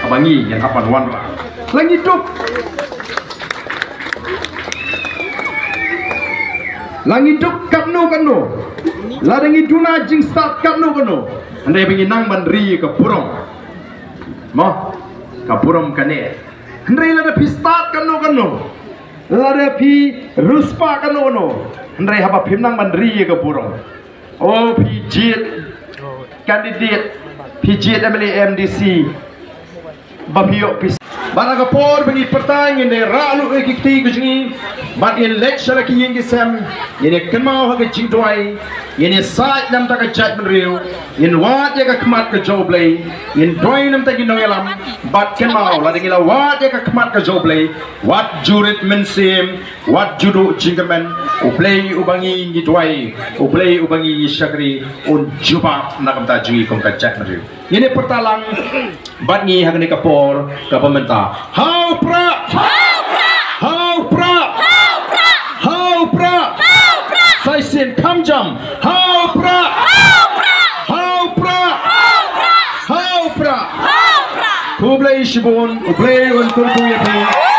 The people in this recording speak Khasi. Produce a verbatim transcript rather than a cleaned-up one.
Haba ngi ïa hap ban wanrah, la ngi duk, la ngi duk katno katno, lada ngi duna jingstad katno katno, hynrei ba ngi nang ban ri ka burom. Mo, ka burom kane. Hynrei lada phi stad katno katno, lada phi riewspah katno katno, hynrei haba phim nang ban ri ka burom. O phi jied candidate, phi jied M L A, M D C, ba phi ïoh phi. Bad ha ka por ba ngi pyrta ngin ïa rah luh ïa ki kti ki jong ngi, bad ngin leit sha la ki ïing ki sem, ngin ïa kynmaw ha ka jingduwai, ngin ïa said namar ka jaitbynriew, ngin wad ïa ka khmat ka jong U Blei, ngin duwai namar ki nongïalam, bad kynmaw lada ngi la wad ïa ka khmat ka jong U Blei, wat ju rit mynsiem, wat ju duh jingkyrmen, U Blei uba ngi ngi duwai, U Blei uba ngi ngi shakri, un jubab na ka bynta jong ngi kum ka jaitbynriew. Ngin ïa pyrta lang bad ngi ha kane ka por kaba mynta. Ha u Prah! Ha u Prah! Ha u Prah! Sa shisien kham jam. Ha u Prah! Ha u Prah! Ha u Prah! Khublei shibun, U Blei un kyrkhu ïa phi.